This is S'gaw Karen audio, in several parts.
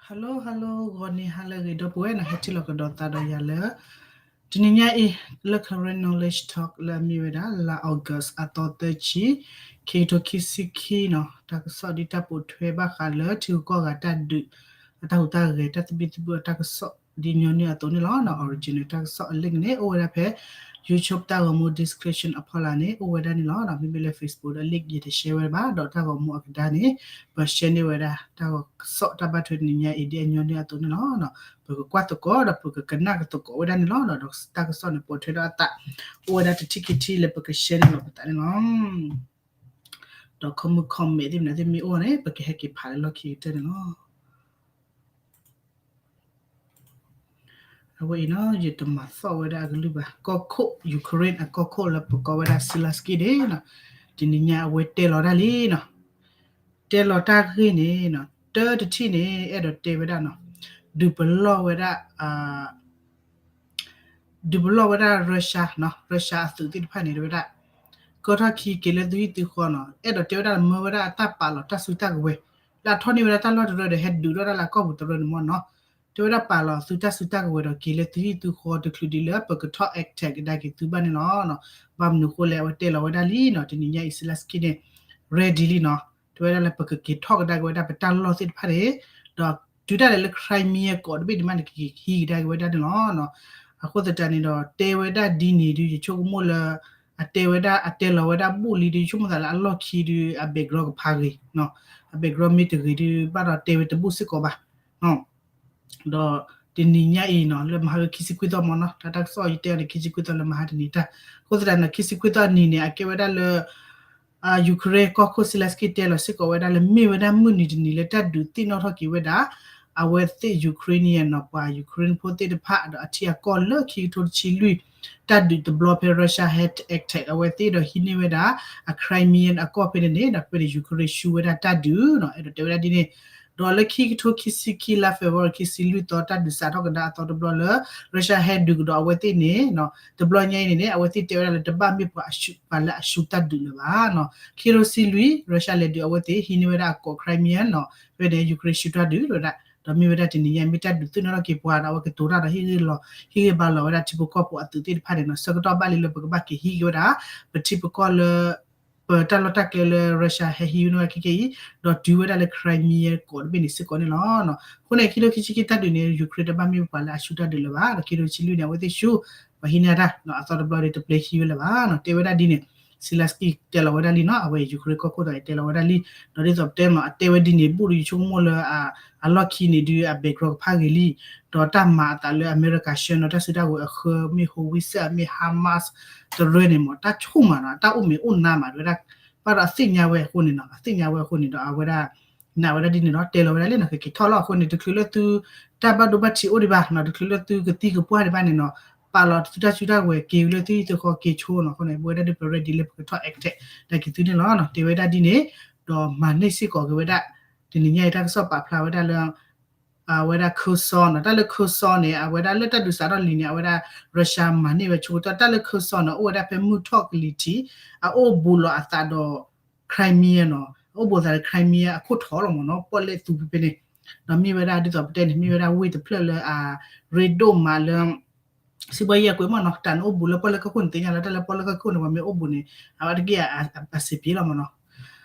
Hello hello ဂီၤနံၤဟါလၢအဂ့ၤ ဒီပုၢ်ဝဲၢ်နီၤ ဟဲထံၣ်လိာ်ကဒီးသးဒီးယၤလၢ တနံၤညါအံၤ လၢ Karen Knowledge Talk လၢအမ့ၢ်ဝဲဒၣ် လါ August အသီသၢဆံ ခံကထိခံဆံခံနီၤ တၢ်ကစီၣ်ဒ်တၢ်ပိာ်ထွဲဘၣ်ဃးလၢထံဂုၤကီၢ်ဂၤတၢ်ဒုး အတၢ်ဟူးတၢ်ဂဲၤ တၢ်သဘံၣ်သဘုၣ်အတၢ်ကစီၣ်ဒ်ညီနုၢ်အသိးန့ၣ်လီၤ. original တၢ်ကစီၣ်အ link န့ၣ် အိၣ်ဝဲဒၣ်ဖဲ YouTube တၢ်ဂီၤမူ description အဖီလာ်န့ၣ် အိၣ်ဝဲဒၣ်န့ၣ်လီၤ. မ့မ့ၢ်လၢ Facebook ဒီး link ယတ share ဝဲဘၣ် ဒီးတၢ်ဂီၤမူအကဒါန့ၣ် ပ share န့ၢ်ဝဲဒၣ် တၢ်ဂီၤကစီၣ်တၢ်ဘၣ်ထွဲတနံၤညါအံၤဒ်အညီနုၢ်အသိးန့ၣ်လီၤ. ပကကွၢ်သကိးဒီးပကကနၣ်ကသကိးဝဲဒၣ်န့ၣ်လီၤ. ဒီးတၢ်ကစီၣ်န့ၣ်ပိာ်ထွဲဒီးအသး အိၣ်ဝဲဒၣ်တထံၣ်ခံထံၣ်လၢပက share န့ၢ်လီၤပသးန့ၣ်လီၤ. ဒီး comment comment သ့ၣ်မနုၤသ့ၣ်မ့ၢ်အိၣ်န့ၣ် ပကဟဲက့ၤဖးလၢလီၢ်ခံကတၢၢ်န့ၣ်လီၤ. အဝဲအံၤနီၤ ယတမၤသီၣ်ဝဲဒၣ်အကလုၢ်ဘၣ် ကီၢ်ခိၣ် Ukraine အကီၢ်ခိၣ်လၢပကိးဝဲဒၣ် Zelensky န့ၣ်နီၤ တနံၤညါအဝဲတဲလီၤတၢ်လံနီၤ တဲလီၤတၢ်ဂ့ၢ်န့ၣ်နီၤ တၢတထံၣ်န့ၣ် အဲၣ်ဒိးတဲဝဲဒၣ်နီၤ ဒုးပလီၢ်ဝဲဒၣ် ဒုးပလီၢ်ဝဲဒၣ် Russia နီၤ Russia အသုးသ့ၣ်တဖၣ်န့ၣ် တဲဝဲဒၣ် ကၢထီၣ်ခံက့ၤလၢသုဟံၣ်သုဃီနီၤ အဲၣ်ဒိးတဲဝဲဒၣ်လၢမၢဝဲဒၣ်အတၢ်ပာ်လီၤတၢ်စုတၢ်ကဝဲၤ လၢအထီၣ်န့ၢ်ဝဲဒၣ်တၢ်လီၢ်တရၢဒီး ဟဲဒုးထီၣ်တၢ်လၢအကီၢ်ပူၤတရၢန့ၣ်မ့ၢ်နီၤ တဲဝဲဒၣ်ပာ်လီၤသုတၢ်စုတၢ်ကဝဲၤဒီးက့ၤလၢသုဟံၣ်သုဃီ တချုးဒံးလၢပကထီၣ် attack ကဒါက့ၤသုဘၣ်န့ၣ်လီၤ. ဘၣ်မနုၤအဃိလဲၣ် အဝဲတဲလီၤဝဲဒၣ်လံနီၤ တနံၤညါအံၤ Zelensky န့ၣ် ready လံနီၤ တဲဝဲဒၣ်လၢပကက့ၤထီၣ်ကဒါက့ၤဝဲဒၣ်ပတၢ်လီၢ်သ့ၣ်တဖၣ်န့ၣ် ဒီးတုၤဒၣ်လဲာ်လၢ Crimea ကိးတဘ့ၣ်န့ၣ်မးန့ၣ် ကက့ၤဟံးကဒါက့ၤဝဲဒၣ်န့ၣ်လီၤ. အဃိသတးန့ၣ်ဒီး တဲဝဲဒၣ်ဒ်န့ၣ်ဒုး ယဆိကမိၣ်လၢ အတဲဝဲဒၣ် အတဲလီၤဝဲဒၣ်ဘူၣ်လံဒုး ယဆိကမိၣ်သးလၢအလီၢ်ခံဒုး အ background ကဖးဂ့ၤ အ background မ့ၢ်တဂ့ၤဒုး ဘၣ်ဒီးတဲဝဲတဘူၣ်စ့ၢ်ကီးဘၣ် ဒီးတနံၤညါအံၤနီၤ လၢမဟါဂီၤခံဆံခွံသီမ့ၢ်နီၤ တၢ်တၢ်ကစီၣ်ယတဲအီၤန့ၣ် ခံဆံခွံသီလၢမဟါတနံၤတၢ် အဃိသတးန့ၣ် ခံဆံခွံသီအနံၤန့ၣ် အကဲဝဲဒၣ်လၢ Ukraine ကီၢ်ခိၣ် Zelensky တဲလီၤစ့ၢ်ကီးဝဲဒၣ်လၢ မ့ၢ်ဝဲဒၣ်မုၢ်နံၤတနံၤလၢတၢ်ဒုးသ့ၣ်နီၣ်ထီၣ်က့ၤဝဲဒၣ် အဝဲသ့ၣ် Ukrainian နီၤ ပှၤ Ukraine ဖိသ့ၣ်တဖၣ် ဒီးအထံအကီၢ်လၢခံကထိတဆံလွံၢ် တၢ်ဒုးတဘျီဖဲ Russia ဟဲ attack အဝဲသ့ၣ်ဒီးဟံးန့ၢ်ဝဲဒၣ် အ Crimean အကီၢ်ဖဲန့ၣ်န့ၣ် ဒီးဖဲန့ၣ် Ukraine ဆူဝဲဒၣ်တၢ်ဒုးနီၤ အဲၣ်ဒိးတဲဝဲဒၣ်ဒ်န့ၣ် ဒီးလၢခံကထိခံဆံခံ လါ February ခံဆံလွံၢ်သီ တၢ်ဒုးစးထီၣ်ကဒါအသီတဘျီလၢ Russia ဟဲဒုးကဒီးအဝဲသ့ၣ်န့ၣ်နီၤ တဘျီညါအံၤန့ၣ်န့ၣ် အဝဲသ့ၣ်တဲဝဲဒၣ်လၢတဘၣ်မ့ၢ်ပှၤအရှု ပှၤလၢအရှုံးတၢ်ဒုးလၢၤဘၣ်နီၤ ခံကထိဆံလွံၢ် Russia လဲၤဒုးအဝဲသ့ၣ် ဟံးန့ၢ်ဝဲဒၣ်အကီၢ် Crimean နီၤ ဖဲန့ၣ် Ukraine ရှုံးတၢ်ဒုးဝဲဒၣ် ဒီးမ့ၢ်ဝဲဒၣ်တနံၤညါ မ့ၢ်တၢ်ဒုးသ့ၣ်နီၣ်ထီၣ်က့ၤပှၤဒီး အဝဲကတိၤတၢ်ဒီးဟ့ၣ်ဂံၢ်လီၤ ဟ့ၣ်ဂံၢ်ဘါလီၤဝဲဒၣ်ထံဖိကီၢ်ဖိအသုးသ့ၣ်တဖၣ်န့ၣ်နီၤ ဆၢကတီၢ်ဘၣ်လံလၢပကဘၣ်က့ၤဟံးက့ၤဝဲဒၣ် ပထံပကီၢ်လၢ ပတၢ်လီၢ်တၢ်ကျဲလၢ Russia ဟဲဟံးဝဲန့ၢ်ဝဲခဲကဲအံၤ ဒီးတုၤဝဲဒၣ်လၢ Crimea ကိးတဘ့ၣ်န့ၣ်စ့ၢ်ကီးန့ၣ်လီၤ. အဃိန့ၣ် ခံကထိခံဆံခံတၢ်ဒုးန့ၣ် Ukraine တဘၣ်မ့ၢ်ပှၤလၢအရှုံးတၢ်ဒုးလၢၤဘၣ် ဒီးခံကထိဆံလွံၢ်န့ၣ် အဝဲသ့ၣ်ရှုံး ပှၤဟံးန့ၢ်တၢ် အသီတဘျီဒီးတပျဲဟံးဝဲလၢၤဘၣ်နီၤ တဲဝဲဒၣ်ဒ်န့ၣ် Zelensky တဲလီၤဝဲဒၣ်လံနီၤ အဝဲ Ukraine ကီၢ်ခိၣ်ဒီးတဲလီၤဝဲဒၣ်လံ ဒီးဒ်သိးပတဲနီၤ အတဲဝဲဒ်န့ၣ် ဘူၣ်ဒီးယဆိကမိၣ်လၢ အလီၢ်ခံန့ၣ်ဒုး အ background ကဖးဂ့ၤလံ ဒီးတၢ်မၤအသးလၢအမဲရကၤဆှၢနီၤ တၢ်စုတၢ်ကဝဲၤအဃၢမ့ၢ် howitzer မ့ၢ် HIMARS တရၢန့ၣ်မ့ၢ် တၢ်ဆိၣ်မးနီၤ တၢ်အိၣ်မ့ၢ်အိၣ်နါမး တဲဝဲဒၣ် ဘၣ်ဒီးအသ့ၣ်ညါဝဲအဃိန့ၣ်နီၤ အသ့ၣ်ညါဝဲအဃိန့ၣ်ဒီး အဝဲဒၣ် နာ်ဝဲဒၣ်ဒ်န့ၣ်နီၤ တဲလီၤဝဲဒၣ်လံနီၤ ကက့ၤထီၣ်လီၤအဃိန့ၣ် တချုးလၢသု တၢ်ဘၣ်ဒိဘၣ်ထံးအိၣ်ဒံးဘၣ်နီၤ တချုးလၢသုကသံၣ်ကပှၢ်ဒံးဘၣ်န့ၣ်နီၤ ပာ်လီၤသုတၢ်စုတၢ်ကဝဲၤက့ၤဝဲလၢသုဟံၣ်သုဃီက့ၤဆိနီၤ အဃိန့ၣ် ပဝဲဒၣ်ဒုးပ ready လၢပကထီၣ် attack ဒၣ်က့ၤသုန့ၣ်လီၤနီၤ တဲဝဲဒၣ်ဒ်န့ၣ် ဒီးမၤန့ၢ်စ့ၢ်ကီးက့ၤဝဲဒၣ် တနံၤညါအံၤတၢ်ကစီၣ်ပာ်ဖျါဝဲဒၣ်လၢ အဝဲဒၣ် Kherson နီၤ တၢ်လၢ Kherson န့ၣ် အဝဲဒၣ်လၢတၢ်ဒုးစးထီၣ်လံန့ၣ် အဝဲဒၣ် Russia မၤန့ၢ်ဝဲဆိကတီၢ် တၢ်လၢ Kherson န့ၣ် အိၣ်ဝဲဒၣ်ဖဲမုၢ်ထီၣ်ကလံၤထံး အအိၣ်ဘူးလီၤအသးဒီး Crimea နီၤ အအိၣ်ဘူးသးဒီး Crimea အခိၣ်ထီၣ်လီၤမ့ၢ်နီၤ ပီၣ်လဲၣ်သူဖဲဖဲန့ၣ် ဒီးမ့ၢ်ဝဲဒၣ်ဒ်သိးပတဲန့ၣ် မ့ၢ်ဝဲဒၣ်ဝ့ၢ်တဖျၢၣ်လၢအရ့ဒိၣ်မးလၢ စံးဘီယဲၢ်ကွဲးမ့ၢ်နီၤ တၢ်န့ၣ်အိၣ်ဘူးလၢပီၣ်လဲၣ်ကီၢ်ခိၣ်န့ၣ် သ့ၣ်ညါလၢတၢ်လၢပီၣ်လဲၣ်ကီၢ်ခိၣ်န့ၣ် ပှၤမ့ၢ်အိၣ်ဘူးန့ၣ် အဝဲတက့ၢ်အစံးပ့ၤလီၤမ့ၢ်နီၤ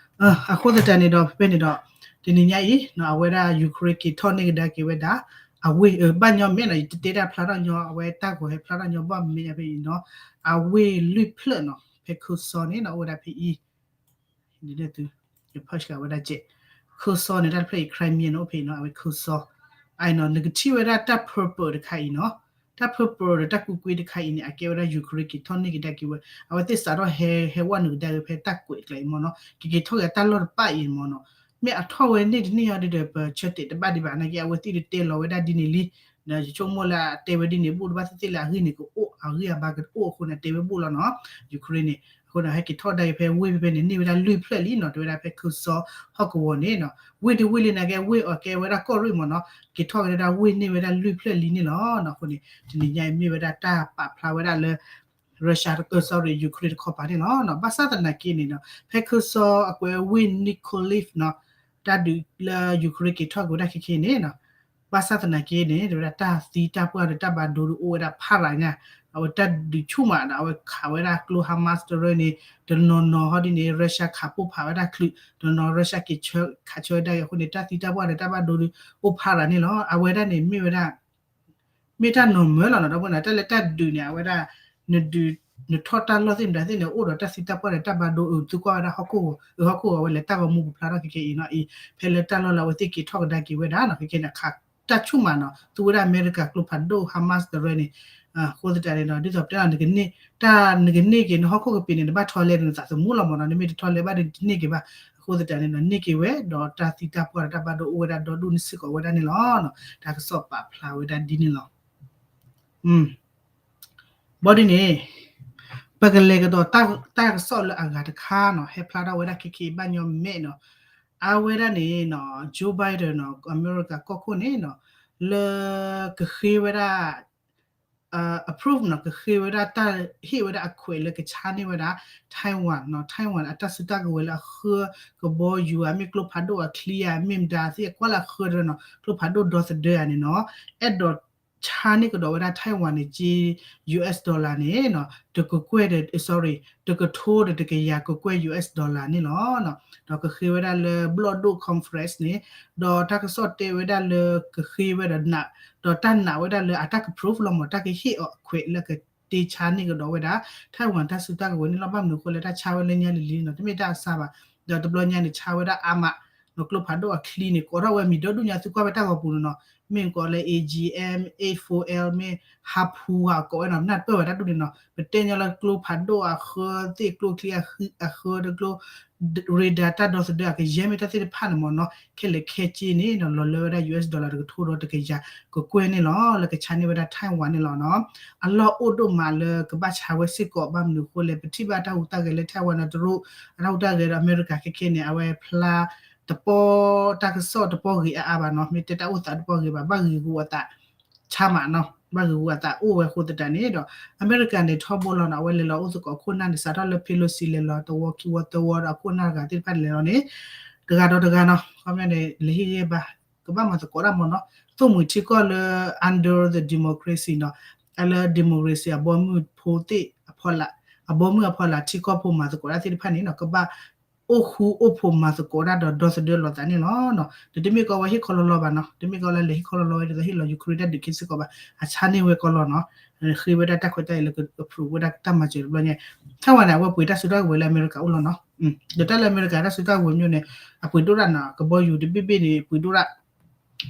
အဃိသတးန့ၣ်ဒီး ဖဲဖဲန့ၣ်ဒီး တနံၤညါအံၤ အဝဲဒၣ် Ukraine က့ၤထီၣ်န့ၢ်ကဒါက့ၤဝဲဒၣ် အဝ့ၢ် ဘၣ်ညီမဲာ်နီၤ ယတတဲဒၣ်ဖျါထီၣ်ညီ အဝဲတၢ်ဂီၤဟဲဖျါထီၣ်ညီဘၣ်မ့ၢ်ညါဖဲအံၤနီၤ အဝ့ၢ်လွံၢ်ဖျၢၣ်နီၤ ဖဲ Kherson န့ၣ်နီၤ အိၣ်ဝဲဒၣ်ဖဲအံၤ ယဖီၣ်ဆှးဝဲဒၣ်ကဲ Kherson န့ၣ် တၢ်တဖျၢၣ်အံၤ Crimea န့ၣ် အိၣ်ဖဲအံၤနီၤ အဝဲ Kherson အံၤနီၤ နကထံၣ်ဝဲဒၣ်တၢ် purple တခါအံၤနီၤ တၢ် purple ဒီးတၢ်ကူကွ့တခါအံၤန့ၣ် အကဲဝဲဒၣ် Ukraine က့ၤထီၣ်န့ၢ်ကဒါက့ၤဝဲ အဝဲသ့ၣ်စးထီၣ်ဟဲ ဟဲဝဲနုာ်ကဒါက့ၤဖဲတၢ်ကွဲးကျဲအံၤမ့ၢ်နီၤ ကက့ၤထီၣ်က့ၤတၢ်လီၢ်တပၣ်အံၤမ့ၢ်နီၤ မ့ၢ်အထီၣ်ဝဲန့ၣ်တန့ၢ်အီၤဒီး ပဆၢတဲာ်တဘၣ်ဒံးဘၣ် နာ်က့ အဝဲသ့ၣ်ဒုးတဲလီၤဝဲဒၣ်ဒ်န့ၣ်လံ ယဆိကမိၣ်လၢအတဲဝဲဒ်န့ၣ် ဘူၣ်တဘၣ်သ့ၣ်သ့ၣ်လၢအဂ့ၢ်န့ၣ် ကအိၣ်အဂံၢ်အဘါကအိၣ်အဃိန့ၣ် တဲဝဲဘူၣ်လီၤနီၤ Ukraine န့ၣ် အဃိန့ၣ် ဟဲက့ၤထီၣ်ကဒါက့ၤဖဲဝ့ၢ်ဖဲဖဲန့ၣ် န့ၢ်ဝဲဒၣ်လွံၢ်ဖျၢၣ်လံနီၤ တဲဝဲဒၣ်ဖဲ Kherson ဟီၣ်ကဝီၤန့ၣ်နီၤ ဝ့ၢ်တဝ့ၢ်လံနာ်က့ ဝ့ၢ်အီၤကဲဝဲဒၣ်ကီၢ်ရ့ၣ်မ့ၢ်နီၤ က့ၤထီၣ်က့ၤဒၣ်ဝ့ၢ်န့ၢ်ဝဲဒၣ်လွံၢ်ဖျၢၣ်လံန့ၣ်လီၤနီၤ အဃိန့ၣ် တနံၤညါအံၤမ့ၢ်ဝဲဒၣ်တၢ်ပာ်ဖျါဝဲဒၣ်လၢ Russia တက sorry Ukraine တခီပၤန့ၣ်လီၤနီၤ ဘၣ်ဆၣ်သနာ်က့န့ၣ်နီၤ ဖဲ Kherson အကွဲးဝ့ၢ် Nikolaev နီၤ တၢ်ဒုးလၢ Ukraine က့ၤထီၣ်က့ၤဝဲဒၣ်ခဲခဲအံၤန့ၣ်နီၤ ဘၣ်ဆၣ်သနာ်က့န့ၣ် တဲဝဲဒၣ်တၢ်သံတၢ်ပှၢ်ဒီးတၢ်ဘၣ်ဒိဒီးအိၣ်ဝဲဒၣ်ဖးရၤညါ, အဝဲတၢ်ဒုးဆူၣ်မးဒီး အဝဲခးဝဲဒၣ်ကျိ Hamas တရၢန့ၣ် တနီၤနီၤဟီဒ်န့ၣ် Russia ခးပိၢ်ဖးဝဲဒၣ်ချုး တနီၤ Russia က့ၤဆှၢခးဆှၢဝဲဒၣ်အဃိန့ၣ် တၢ်သံတၢ်ပှၢ်ဒီးတၢ်ဘၣ်ဒိဒီးအိၣ်ဖးရၤန့ၣ်လီၤ. အဝဲဒၣ်န့ၣ်မ့ၢ်ဝဲဒၣ် မ့ၢ်တၢ်နီၤမၢလီၤနီၤ ဒီပုၢ်ဝဲၢ်နီၤ, တၢ်လၢတၢ်ဒုးန့ၣ် အဝဲဒၣ် နဒုး နထီၣ်တၢ်လီၢ်သ့ၣ်မတၤသ့ၣ်န့ၣ် အိၣ်ဒီးတၢ်သံတၢ်ပှၢ်ဒီးတၢ်ဘၣ်ဒိအုး သုကွၢ်ဝဲဒၣ်ဟီၣ်ခိၣ်ဂီၤ အုးဟီၣ်ခိၣ်ဂီၤဝဲလဲၤတၢ်ဂီၤမူပူၤဖျါထီၣ်ခဲကဲအံၤနီၤအံၤ ဖဲလၢတၢ်လီၢ်လၢအဝဲသ့ၣ်က့ၤထီၣ်ကဒါက့ၤဝဲဒၣ်နီၤ ခဲကဲန့ၣ် ခးတၢ်ဆူၣ်မးနီၤ သူဝဲဒၣ်အမဲရကၤကျိဖးဒိၣ် Hamas တရၢန့ၣ် အဃိသတးန့ၣ်ဒီး ဒ်သိးပတဲလီၤ နကန့ၢ် တၢ်နကန့ၢ်က့ၤ နဟီၣ်ခိၣ်ကပ့ၤန့ၣ် နဘၣ်ထီလဲနသးသမူလီၤမးနီၤ နမ့ၢ်တထီလဲဘၣ်ဒီးတန့ၢ်က့ၤဘၣ် အဃိသတးန့ၣ်ဒီး န့ၢ်က့ၤဝဲ ဒီးတၢ်သံတၢ်ပှၢ်ဒီးတၢ်ဘၣ်ဒိအိၣ်ဝဲဒၣ်ဒီဒူၣ်န့ၣ်စ့ၢ်ကီးဝဲဒၣ်န့ၣ်လီၤ. တၢ်ကစီၣ်ပာ်ဖျါဝဲဒၣ်ဒ်န့ၣ်လီၤ. ဘီဒ်န့ၣ် ပကလဲၤကဒီးတၢ်ကစီၣ်လၢအဂၤတခါနီၤ ဟဲဖျါထီၣ်ဝဲဒၣ်ခဲခဲအံၤဘၣ်ညီမဲာ်နီၤ အဝဲဒၣ်န့ၣ်နီၤ Joe Biden နီၤ အမဲရကၤကီၢ်ခိၣ်န့ၣ်နီၤ လၢကဃ့ဝဲဒၣ် approve နီၤ ကဃ့ဝဲဒၣ်တၢ်ဟ့ၣ်ဝဲဒၣ်အခွဲးလၢကဆါန့ၢ်ဝဲဒၣ် Taiwan နီၤ Taiwan အတၢ်စုတၢ်ကဝဲၤလၢအဃၢကဘီယူၤဧါ မ့ၢ်ကျိဖးဒိၣ်အချံဧါ မ့ၢ်မတၤသ့ၣ်အကွၢ်လၢအဃၢတရၢနီၤ ကျိဖးဒိၣ်ဒီသဒၢဧါန့ၣ်နီၤ အဲၣ်ဒိးဆါန့ၢ်ကဒီးဝဲဒၣ် Taiwan န့ၣ် က့ U S dollar န့ၣ်နီၤ တကကွဲၢ်ဒီး sorry တကထိဒီးတကယၤကကွဲၢ် U S dollar န့ၣ်လီၤ. ဒီးကဃ့ဝဲဒၣ်လၢဘျီ�ၣ်ဒိၣ် conference န့ၣ် ဒီးတၢ်ကစီၣ်တဲဝဲဒၣ်လၢကဃ့ဝဲဒီး ဒီးတၢ်နာ်ဝဲဒၣ်လၢအတၢ်က proof လီၤမး တၢ်ကဟ့ၣ်အီၤအခွဲးလၢကတ့ဆါန့ၢ်ကဒီးဝဲဒၣ် Taiwan တၢ်စုတၢ်ကဝဲၤန့ၣ်လီၤ. ဘၣ်မနုၤအဃိလဲၣ် တၢ်ဆါဝဲလၢညါလံၤလံၤနီၤ တမ့ၢ်တၢ်အစၢ်ဘၣ် ဒီးတဘျီညါန့ၣ် ဆါဝဲဒၣ်အါမး နီၤ ကျိဖးဒိၣ်အချံန့ၣ် ကိးထီၣ်ဝဲမံၤဒီဒူၣ်ညါ သုကွၢ်ဝဲတၢ်ဂီၤပူၤန့ၣ်နီၤ မ့ၢ်ကိးလၢ A G M eight four L မ့ၢ် ဟးဖူဝါကိးဝဲနီၤ နၢ်တပၢၢ်ဝဲတၢ်ဒူၣ်န့ၣ်နီၤ ပတဲညီလၢကျိဖးဒိၣ်အဃၢသ့ၣ် ကျိချံအဃၢဒီးကျိ radar တၢ်ဒီသဒၢအကယဲၢ်မ့ၢ်တၢ်သ့ၣ်တဖၣ်န့ၣ်မ့ၢ်နီၤ ခဲလၢာ်ခဲဆ့န့ၣ်နီၤ လီၤလၢဝဲဒၣ် U S dollar တကထိဒီးတကယၤကကွဲၢ်န့ၣ်လီၤ လၢကဆါန့ၢ်ဝဲဒၣ် Taiwan န့ၣ်လီၤနီၤ အလီၢ်အိၣ်ဒိၣ်မးလၢကဘၣ်ဆါဝဲစ့ၢ်ကီး ဘၣ်မနုၤအဃိလဲၣ် ပထံၣ်ဘၣ်တၢ်ဟူးတၢ်ဂဲၤလၢ Taiwan နီၤ တရူး အတၢ်ဟူးတၢ်ဂဲၤဒီးအမဲရကၤခဲခဲန့ၣ် အဝဲဖျါတပီၢ်တၢ်ကစီၣ်တပီၢ်ဂ့ၤအါအါဘၣ်နီၤ မ့ၢ်တဲတၢ်အိၣ်သးတပီၢ်ဂ့ၤဘၣ် ဘၣ်ဂ့ၤဂူာ်အသး ဆါမးနီၤ ဘၣ်ဂ့ၤဂူာ်အသးအိၣ်ဝဲအဃိသတးန့ၣ်ဒီး အမဲရကၤန့ၣ်ထီဘိလီၤနီၤ အဝဲလဲၤလီၤအိၣ်သကိးအခိၣ်နၢ်န့ၣ် စးထီၣ်လၢ Pelosi လဲၤလီၤတဝီခံဝီသၢဝီဒီးအခိၣ်နၢ်တဂၤသ့ၣ်တဖၣ်န့ၣ်လဲၤလီၤန့ၣ် တဂၤဒီးတဂၤနီၤ ခီပညီန့ၣ် လဲၤဟ့ၣ်ဂံၢ်ဘါ ကဘၣ်မၤသကိးတၢ်မ့ၢ်နီၤ သိၣ်မှံၤထံကီၢ်လၢ under the democracy နီၤ အလၢ democracy အဘီမုၢ်ဖိသ့ၣ်အဖီလာ် အဘီမုၢ်အဖီလာ်ထံကီၢ်ဖိမၤသကိးတၢ်သ့ၣ်တဖၣ်န့ၣ်နီၤ ကဘၣ်အိၣ်ဃူအိၣ်ဖိးမၤသကိးတၢ်ဒီးဒီသဒၢလိာ်သးန့ၣ်လီၤ. ဒီးတမ့ၢ်ကီဝဲဟ့ၣ်ခီလီၤလီၤဘၣ်နီၤ တမ့ၢ်ကီလၢလဲၤဟ့ၣ်ခီလီၤလီၤဝဲဒ်သိးဟ့ၣ်လီၤ Ukraine တၢ်ဒုးက့ၤစ့ၢ်ကီးဘၣ် အဆါန့ၢ်ဝဲကီလီၤနီၤ ဃ့ဝဲဒၣ်တၢ်ခွဲးတၢ်ယာ်လၢ approve ဝဲဒၣ်တၢ်မၤစၢၤတဘျီညါ ထၣ်ဝဲန့ၣ် အဝဲပှ့ၤတၢ်စုတၢ်ကဝဲၤလၢအမဲရကၤအိၣ်လီၤနီၤ ဒီးတၢ်လၢအမဲရကၤတၢ်စုတၢ်ကဝဲၤမ့ၢ်န့ၣ် အပှ့ၤဒိၣ်ဒၣ်နီၤ ကဘီယူၤတဘ့ၣ်ဘ့ၣ်န့ၣ် ပှ့ၤဒိၣ်ဒၣ်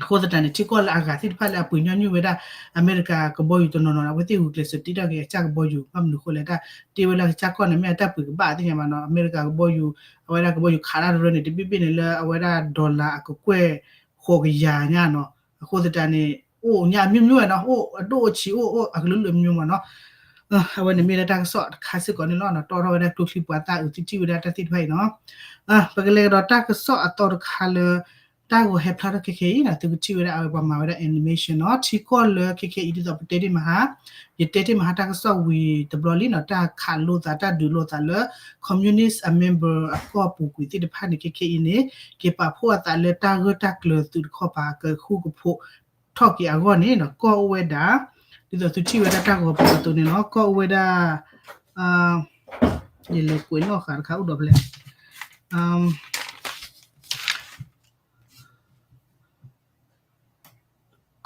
အဃိသတးန့ၣ် ထံကီၢ်လၢအဂၤသ့ၣ်တဖၣ်လၢအပှ့ၤညီနုၢ်ဝဲဒၣ် အမဲရကၤကဘီယူၤတနီၤနီၤ အဝဲသ့ၣ်ဂုာ်ကျဲးစၢးတ့ထီၣ်က့ၤအစၢ်ကဘီယူၤ ဘၣ်မနုၤအဃိလဲၣ် တၢ်တ့ဝဲလၢအကစၢ်ကီၢ်န့ၣ် မ့ၢ်အတၢ်ပှ့ၤကဘၣ်သ့ၣ်ညါဘၣ်နီၤ အမဲရကၤကဘီယူၤ အဝဲဒၣ်ကဘီယူၤခးတၢ်တရၢန့ၣ် တဘ့ၣ်ဘ့ၣ်န့ၣ်လၢအဝဲဒၣ် dollar အကကွဲၢ်ဃိးကယၤညါနီၤ အဃိသတးန့ၣ် အိၣ်ညါအမျိုးမျိုးနီၤ အိၣ်အဒိၣ်အဆံးအိၣ် အိၣ်အကလုာ်လုာ်အမျိုးမျိုးမ့ၢ်နီၤ အဝဲန့ၣ်မ့ၢ်လၢတၢ်ကစီၣ်တခါစ့ၢ်ကီးန့ၣ်လီၤနီၤ တီထီၣ်ဝဲဒၣ်ကျိချံပှၤသၣ်အုး သုထံၣ်ဝဲဒၣ်တၢ်သ့ၣ်တဖၣ်အံၤနီၤ ပကလဲၤကဒီးတၢ်ကစီၣ်အသီတခါလၢ တၢ်ဂီၤဟဲဖျါထီၣ်ခဲခဲအံၤနီၤ သုကထံၣ်ဝဲဒၣ်အဝဲပှၤမၤဝဲဒၣ် animation နီၤ ထံကီၢ်လၢခဲခဲအံၤဒ်သိးပတဲတ့ၢ်မဟါ ယတဲတ့ၢ်မဟါတၢ်ကစီၣ်ဝံၤတဘျီလံနီၤ တၢ်ခးလိာ်သးတၢ်ဒုးလိာ်သးလၢ communist အ member အကီၢ်ပူၤကွံာ်သ့ၣ်တဖၣ်န့ၣ် ခဲခဲအံၤန့ၣ် က့ၤပာ်ဖှိၣ်အသးလၢတၢ်ဂၢၢ်တၢ်ကျၢၤသုးတခီပၤ ကဃူကဖိးထီၣ်က့ၤအဂီၢ်န့ၣ်နီၤ ကီၢ်အိၣ်ဝဲဒၣ် ဒ်သိးသုထံၣ်ဝဲဒၣ်တၢ်ဂီၤပူၤအသိးန့ၣ်လီၤ ကီၢ်အိၣ်ဝဲဒၣ် ယလဲၤကွဲးနီၣ်ဃာ်တခါအိၣ်ဒီးဖဲလဲၣ်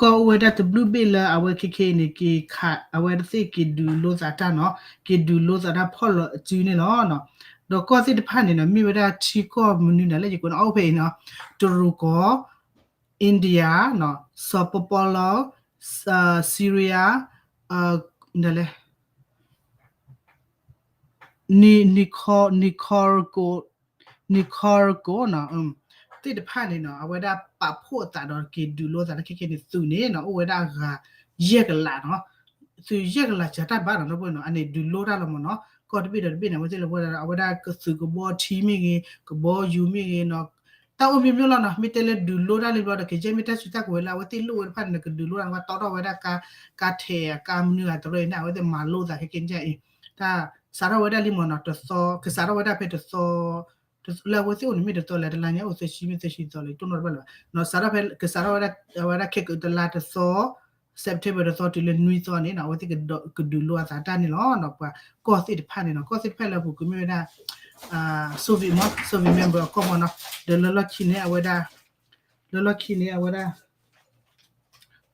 ကီၢ်အိၣ်ဝဲဒၣ်တဘျုးဘ့ၣ်လၢအဝဲခဲခဲအံၤန့ၣ် က့ၤခး အဝဲတသ့ၣ်က့ၤဒုးလိသးတၢ်နီၤ က့ၤဒုးလိသးတၢ်ဖီၣ်လီၤအစုန့ၣ်လီၤ. ဒီးကီၢ်သ့ၣ်တဖၣ်န့ၣ်နီၤ မ့ၢ်ဝဲဒၣ်ထံကီၢ်မနုၤဒၣ်လဲၣ် ယကွဲးနီၣ်အီၣ်ဖဲအံၤနီၤ တရူးကီၢ် India နီၤ စီၤပီပီလီ Syria ဒ်လဲၣ် Nicaragua နီၤ သ့ၣ်တဖၣ်န့ၣ်နီၤ အဝဲဒၣ်ပာ်ဖှိၣ်အသးဒီးက့ၤဒုးလိသးန့ၣ် ခဲခဲန့ၣ် သုးန့ၣ်နီၤ အိၣ်ဝဲဒၣ်အဂၤယဲၢ်ကလးနီၤ သုးယဲၢ်ကလးစှၤတၢ်ဘၣ်နီၤ ဒီပုၢ်ဝဲၢ်နီၤ အန့ၣ်ဒုးလိတၢ်လီၤမ့ၢ်နီၤ ကီၢ်တဘ့ၣ်ဒီးတဘ့ၣ်န့ၣ် အဝဲသ့ၣ်လၢပဝဲဒၣ် အဝဲဒၣ်ကသုးကဘီထံမ့ၢ်ဂ့ၤ ကဘီယူၤမ့ၢ်ဂ့ၤနီၤ တၢ်အိၣ်မ့ၢ်မ့ၢ်လီၤနီၤ မ့ၢ်တဲလၢဒုးလိတၢ်လံဘျီဒီး ကယဲၢ်မ့ၢ်တၢ်စုတၢ်ကဝဲၤလၢအဝဲသ့ၣ်လိၣ်ဝဲတဖၣ်န့ၣ် ကဒုးလိတၢ်န့ၣ် ကတီထီၣ်ဝဲဒၣ်ကါ ကါထဲးအကါမနုၤဂၤတရၢအံၤန့ၣ် အဝဲသ့ၣ်မၤလိသးခဲခဲန့ၣ်အံၤ တၢ်စးထီၣ်ဝဲဒၣ်လံမ့ၢ်နီၤ တသီ ကစးထီၣ်ဝဲဒၣ်ဖဲတသီ လၢအဝဲသ့ၣ်အိၣ်န့ၣ်မ့ၢ်တသီလဲၣ်, တလါညါအိၣ်သၢဆံ မ့ၢ်သၢဆံသီလဲၣ် တိၢ်နီၣ်တဘၣ်လၢၤဘၣ်နီၤ. စးထီၣ်ဖဲ ကစးထီၣ်ဝဲဒၣ် အဝဲဒၣ်ခဲကတလါတသီ September တသီတုၤလၢနွံသီန့ၣ်နီၤ အဝဲသ့ၣ်ကဒုးလိအသးတၢ်န့ၣ်လီၤနီၤ. ပှၤကီၢ်သ့ၣ်တဖၣ်န့ၣ်နီၤ ကီၢ်သ့ၣ်တဖၣ်လၢအပူၤကွံာ်မ့ၢ်ဝဲဒၣ် Soviet မ့ၢ် Soviet member အကီၢ်မ့ၢ်နီၤ. ဒီးလၢလီၢ်ခံန့ၣ် အဝဲဒၣ် လၢလီၢ်ခံန့ၣ် အဝဲဒၣ်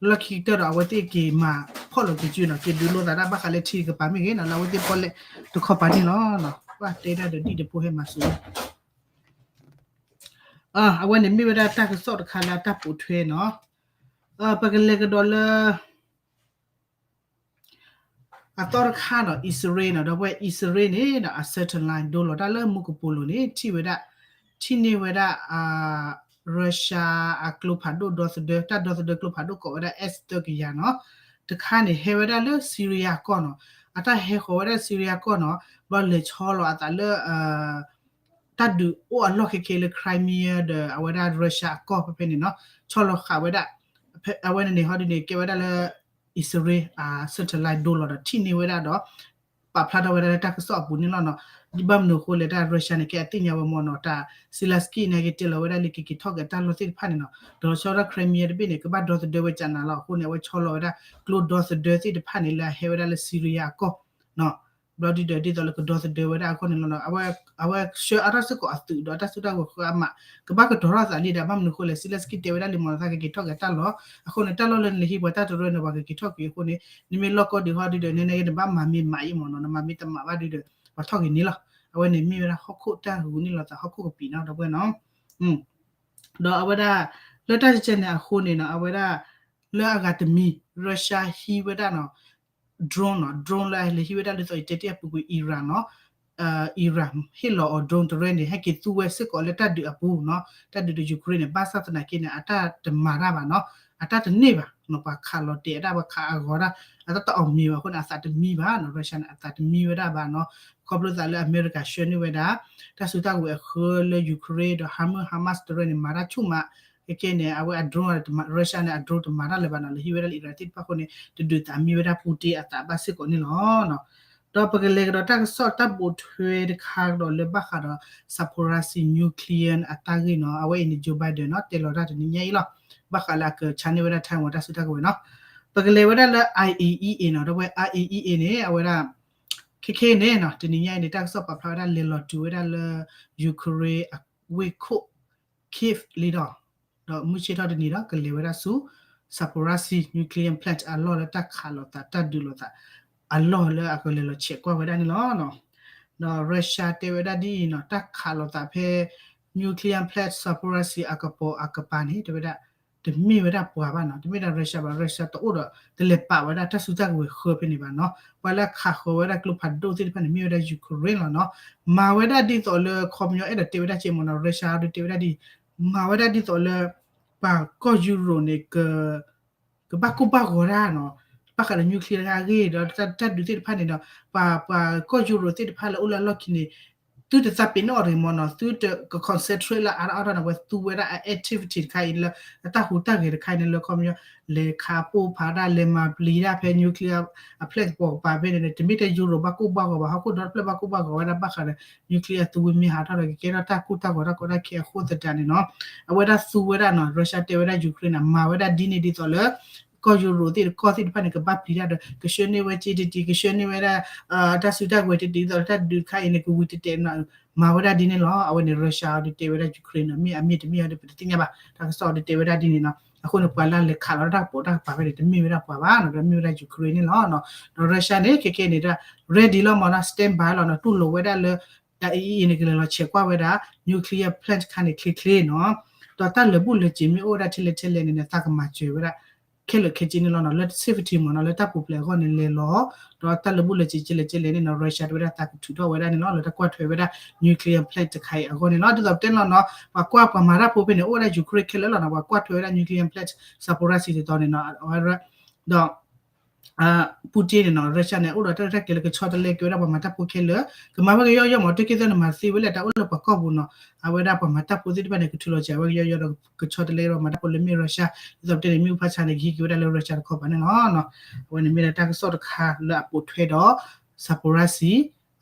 လၢလီၢ်ခံကတၢၢ်ဒီး အဝဲသ့ၣ်က့ၤမၤဖီၣ်လီၤက့ၤစုနီၤ က့ၤဒုးလိသးတၢ်ဘၣ်ဃးလၢထံတကပၤမ့ၢ်ဂ့ၤနီၤ လၢအဝဲသ့ၣ်ပီၣ်လဲၣ်တခီပၤန့ၣ်လီၤ. ဘၣ်တဲဒၣ်ဒီးဒ်တဖိဟဲမၤစၢၤ အဝဲန့ၣ်မ့ၢ်ဝဲဒၣ်တၢ်ကစီၣ်တခါလၢအတၢ်ပိာ်ထွဲနီၤ. ပကလဲၤကဒီးလၢ အသီတခါနီၤ အံၣ်စရ့လးနီၤ ဒီပုၢ်ဝဲၢ် အံၣ်စရ့လးန့ၣ်နီၤ အ satellite ဒိလီၤတၢ်လၢမူကပိာ်လိၤန့ၣ် ထံၣ်ဝဲဒၣ် ထံၣ်န့ၢ်ဝဲဒၣ် Russia အကျိဖးဒိၣ်ဒီသဒၢ တၢ်ဒီသဒၢကျိဖးဒိၣ်ကိးဝဲဒၣ် S သၢကယၤနီၤ. တခါန့ၣ် ဟဲဝဲဒၣ်လၢ Syria ကီၢ်နီၤ အတၢ်ဟဲဃီၤဝဲဒၣ် Syria ကီၢ်နီၤ ဘျီလဲၤဆီလီၤအသးလၢ တၢ်ဒုးအိၣ်အလီၢ်ခဲခဲလၢ Crimea ဒီးအဝဲဒၣ် Russia အကီၢ်ဖဲဖဲန့ၣ်နီၤ ဆီလီၤဃာ်ဝဲဒၣ် အဝဲန့ၣ်န့ၣ် ဟီဒုန့ၣ် ကဲဝဲဒၣ်လၢ အံၣ်စရ့လး satellite ဒိလီၤဒီးထံၣ်န့ၢ်ဝဲဒၣ်ဒီး ပာ်ဖျါထီၣ်ဝဲဒၣ်လၢတၢ်ကစီၣ်အပူၤန့ၣ်လီၤနီၤ. ဘၣ်မနုၤအဃိလဲၣ် တၢ် Russia န့ၣ် ကဲအသ့ၣ်ညါဝဲမ့ၢ်နီၤ တၢ် Zelenskyy န့ၣ် က့ၤတဲလီၤဝဲဒၣ်လၢကက့ၤထီၣ်က့ၤတၢ်လီၢ်သ့ၣ်တဖၣ်န့ၣ်နီၤ ဒီးဆီဒၣ် Crimea တဘ့ၣ်န့ၣ် ကဘၣ်ဒီသဒၢဝဲကနၤလီၤ. အဃိန့ၣ် အဝဲဆီလီၤဝဲဒၣ် ကျိဒီသဒၢသ့ၣ်တဖၣ်န့ၣ် လၢအဟဲဝဲဒၣ်လၢ Syria အကီၢ် ဘျီဒုဒီးဒ်သိးလၢကဒီသဒၢဝဲဒၣ်အဂီၢ်န့ၣ်လီၤနီၤ. အဝဲဆှၢအါထီၣ်စ့ၢ်ကီးအသုးဒီးတၢ်စုတၢ်ကဝဲၤဃၢအမး ကဘၣ်ကတီၤထီၣ်သးလံဒီး ဘၣ်မနုၤအဃိလဲၣ် Zelenskyy တဲဝဲဒၣ်လံမ့ၢ်နီၤ သးကက့ၤထီၣ်က့ၤတၢ်လီၢ် အဃိန့ၣ် တၢ်လီၢ်လၢနလဲၤဟံးပှၤတၢ်တရၢန့ၣ် ပှၤကက့ၤထီၣ်က့ၤအဃိန့ၣ် နမ့ၢ်လီၢ်ကီၢ်ဒံးဟီဒုဒီး နဲနဲက့ၤနဘၣ်မၤမ့ၢ်မၤအံၤမ့ၢ်နီၤ နမၤမ့ၢ်တမၤဘၣ်ဒုဒီး ပှၤထီၣ်က့ၤန့ၣ်လီၤ. အဝဲန့ၣ်မ့ၢ်ဝဲဒၣ်ဟီၣ်ခိၣ်တၢ်ဂုာ်န့ၢ်လိာ်သးဟီၣ်ခိၣ်ကပံာ်နီၤ ဒီပုၢ်ဝဲၢ်နီၤ ဒီးအဝဲဒၣ် လၢတၢ်ကဲန့ၣ်အဃိန့ၣ်နီၤ အဝဲဒၣ် လၢအဂၤတမံၤ Russia ဟံးဝဲဒၣ်နီၤ drone နီၤ drone လၢလဲၤဟံးဝဲဒၣ်ဒ်သိးယတဲတ့ၢ်အပူၤကွံာ် Iran နီၤ Iran ဟ့ၣ်လီၤအီၤ drone တရၢန့ၣ် ဟဲက့ၤသူဝဲစ့ၢ်ကီးလၢတၢ်ဒုးအပူၤနီၤ တၢ်ဒုးဒီး Ukraine န့ၣ် ဘၣ်ဆၣ်သနာ်က့န့ၣ် အတၢ်တမၤတၢ်ဘၣ်နီၤ အတၢ်တန့ၢ်ဘၣ်နီၤ ပှၤခးလီၤတဲာ်အတၢ် ပှၤခးအဂီၤတၢ် အတၢ်တအီၣ်မံၤဘၣ်အဃိန့ၣ် အသးတမံဘၣ်နီၤ Russia န့ၣ် အသးတမံဝဲဒၣ်ဘၣ်နီၤ ခီဖျိသးလၢအမဲရကၤဆှၢန့ၢ်ဝဲဒၣ် တၢ်စုတၢ်ကဝဲၤအဃၢလၢ Ukraine ဒီး Hamas Hamas တရၢန့ၣ် မၤတၢ်ဆူၣ်မး ကဲကဲန့ၣ် အဝဲအ drone Russia န့ၣ် အ drone တမၤတၢ်လၢၤဘၣ်နီၤ လၢဟံးဝဲဒၣ်လၢ Iran သ့ၣ်တဖၣ်အဃိန့ၣ် တဒုးသးမံဝဲဒၣ် Putin အသးဘၣ်စ့ၢ်ကီးန့ၣ်လီၤ. ဒီးပကလဲၤကဒီးတၢ်ကစီၣ်တၢ်ပိာ်ထွဲတခါကဒီးလၢဘၣ်ဃးဒီး Zaporizhzhia nuclear အတၢ်ဂ့ၢ်နီၤ အဝဲအံၤန့ၣ် Joe Biden နီၤ တဲလီၤတၢ်တနံၤညါအံၤလီၤ ဘၣ်ဃးလၢအကဆါန့ၢ်ဝဲဒၣ် Taiwan တၢ်စုတၢ်ကဝဲၤနီၤ ပကလဲၤဝဲဒၣ်လၢ IAEA နီၤ ဒီးဝဲ IAEA န့ၣ် အဝဲဒၣ် ခဲခဲန့ၣ်နီၤ တနံၤညါအံၤန့ၣ် တၢ်ကစီၣ်ပာ်ဖျါဝဲဒၣ်လဲၤလီၤတုၤဝဲဒၣ်လၢ Ukraine အဝ့ၢ်ခိၣ် Kyiv လံဒီး ဒီးမုၢ်ဆ့ၣ်ထီၣ်တနံၤဒီး ကလဲၤဝဲဒၣ်ဆူ Zaporizhzhia nuclear plant အလီၢ်လၢတၢ်ခးလိာ်သး တၢ်ဒုးလိာ်သး အလီၢ်လၢအကလဲၤလီၤဆဲးကွၢ်ဝဲဒၣ်န့ၣ်လီၤ. ဒီး Russia တဲဝဲဒၣ်ဒ်အံၤနီၤ တၢ်ခးလိာ်သးဖဲ nuclear plant Zaporizhzhia အကပိာ်အကပၤန့ၣ် တဲဝဲဒၣ် တမ့ၢ်ဝဲဒၣ်ပှၤဘၣ်နီၤ တမ့ၢ်ဒၣ် Russia ဘၣ် Russia တအိၣ်ဒီး တလဲၤပာ်ဝဲဒၣ်တၢ်စုတၢ်ကဝဲၤဃၢဖဲန့ၣ်ဘၣ်နီၤ ပှၤလၢခးဃီၤဝဲဒၣ်ကျိဖးဒိၣ်သ့ၣ်တဖၣ်န့ၣ် မ့ၢ်ဝဲဒၣ် Ukraine လီၤနီၤ မၤဝဲဒၣ်ဒ်သိးလၢ ခီပညီအဲၣ်ဒိးတဲဝဲဒၣ်ကဲမ့ၢ်နီၤ Russia ဒုးတဲဝဲဒၣ်ဒ် မၤဝဲဒၣ်ဒ်သိးလၢ ပှၤကီၢ်ယူရိၤန့ၣ် ကဘၣ်ကိၢ်ဘၣ်ဂီၤတၢ်နီၤ ဘၣ်ဃးဒီး nuclear တခါအဂ့ၢ်ဒီး တၢ်ဒုးသ့ၣ်တဖၣ်န့ၣ်ဒီး ပှၤ ပှၤကီၢ်ယူရိၤသ့ၣ်တဖၣ်လၢအိၣ်လၢအလီၢ်ခံန့ၣ် သုတသးပ့ၤနီၣ်အီၤတဂ့ၤမ့ၢ်နီၤ သုတက concentrate လၢအါထီၣ်အါထီၣ်န့ၣ် အဝဲသူဝဲဒၣ်အ activity တခါအံၤလၢ အတၢ်ဟူးတၢ်ဂဲၤတခါအံၤန့ၣ်လၢ ခီပညီ လဲၤခးပိၢ်ဖးဒၣ် လဲၤမၤပျံၤဒၣ်ဖဲ nuclear အဖျဲၣ်ကပီၤကပၤဖဲန့ၣ် တမ့ၢ်ထဲယူရိၤဘၣ်ကိၢ်ဘၣ်ဂီၤဘၣ် ဟီၣ်ခိၣ်ဒီတဖျၢၣ်ဘၣ်ကိၢ်ဘၣ်ဂီၤဝဲဒၣ်ဘၣ်ဃးဒီး nuclear သူဝံၤမ့ၢ်ဟးထီၣ်ဒီး ကကဲထီၣ်တၢ်ကိၢ်တၢ်ဂီၤတၢ်ကီတၢ်ခဲအဃိသတးန့ၣ်နီၤ အဝဲဒၣ်သူဝဲဒၣ်နီၤ Russia တဲဝဲဒၣ် Ukraine န့ၣ် မၤဝဲဒၣ်ဒ်န့ၣ်ဒ်သိးလၢ ကီၢ်ယူရိၤသ့ၣ်တကီၢ်သ့ၣ်တဖၣ်န့ၣ် ကဘၣ်ပျံၤတၢ်ဒီး ကဆှၢန့ၢ်ဝဲက့တတံၤ ကဆှၢန့ၢ်ဝဲဒၣ် တၢ်စုတၢ်ကဝဲၤတတံၤ ဒ်သိးလၢတၢ်ဒုးတခါအံၤန့ၣ် ကဝံၤတတဲာ်နီၤ မၤဝဲဒၣ်ဒ်န့ၣ်လီၤ. အဝဲန့ၣ် Russia အီၤဒုးတဲဝဲဒၣ် Ukraine နီၤ မ့ၢ်အမ့ၢ်တမ့ၢ်အီၤဒုး ပတသ့ၣ်ညါဘၣ် တၢ်ကစီၣ်အီၤဒုးတဲဝဲဒၣ်ဒ်န့ၣ်နီၤ အဃိန့ၣ် ပှၤလၢလဲၤခးလီၤတၢ်ကပိာ်တၢ်ကပၤဖဲန့ၣ် တမ့ၢ်ဝဲဒၣ်ပှၤဘၣ်နီၤ ဒီးမ့ၢ်ဝဲဒၣ် Ukraine န့ၣ်လီၤ. ဒီး Russia န့ၣ် ခဲခဲန့ၣ်ဒၣ် ready လီၤမ့ၢ်နီၤ stand by လီၤနီၤ တူၢ်လိာ်ဝဲဒၣ်လၢ တၢ်အံၤအံၤန့ၣ် ကလဲၤလီၤဆဲးကွၢ်ဝဲဒၣ် nuclear plant တခါန့ၣ်ချ့ချ့နီၤ ဒီးတၢ်လၢာ်ဘူၣ်လၢာ်စ့ၤမ့ၢ်အိၣ်ဝဲဒၣ်ထဲလဲၣ်ထဲလဲၣ်န့ၣ် သးကမၤစၢၤဝဲဒၣ် ခဲလၢာ်ခဲဆ့န့ၣ်လီၤနီၤ လၢ safety မ့ၢ်နီၤ လၢတၢ်ပူၤဖျဲးအဂီၢ်န့ၣ်လဲၤလီၤ ဒီးတၢ်လၢာ်ဘူၣ်လၢာ်စ့ၤကဲလဲၣ်ကဲလဲၣ်န့ၣ်နီၤ Russia တဲဝဲဒၣ်သးကထုးထီၣ်ဝဲဒၣ်န့ၣ်လီၤ လၢတၢ်ကွၢ်ထွဲဝဲဒၣ် nuclear plant တခါအံၤအဂီၢ်န့ၣ်လီၤ ဒ်သိးပတဲန့ၣ်လီၤနီၤ ပှၤကွၢ်ပှၤမၤတၢ်ဖိဖဲန့ၣ် အိၣ်ဝဲဒၣ် Ukraine ခဲလၢာ်လီၤနီၤ ပှၤကွၢ်ထွဲဝဲဒၣ် nuclear plant Zaporizhzhia တတီၤန့ၣ်နီၤ ဒီး Putin န့ၣ်နီၤ Russia န့ၣ် အိၣ်ဒီးတၢ်ရဲၣ်တၢ်ကျဲၤလၢကဆီတလဲက့ၤဝဲဒၣ်ပှၤမၤတၢ်ဖိခဲလၢာ် ကမၤဝဲကယီယီမ့ၢ် တၢ်ကဲသၢန့ၣ်မၤသ့ဝဲလဲၣ် တၢ်အိၣ်လၢပှၤကီၢ်ပူၤနီၤ အဝဲဒၣ်ပှၤမၤတၢ်ဖိသ့ၣ်တဖၣ်န့ၣ် ကထုးလီၤစှၤဝဲကယီယီဒီး ကဆီတလဲဒီးမၤတၢ်ဖိလၢမ့ၢ် Russia ဒ်သိးပတဲန့ၣ် မ့ၣ်အူဖးဆါန့ၣ် ကဟံးက့ၤဝဲဒၣ်လၢ Russia တခီပၤန့ၣ်လီၤ. အဝဲန့ၣ်မ့ၢ်ဒၣ်တၢ်ကစီၣ်တခါလၢအပိာ်ထွဲဒီး Zaporizhzhia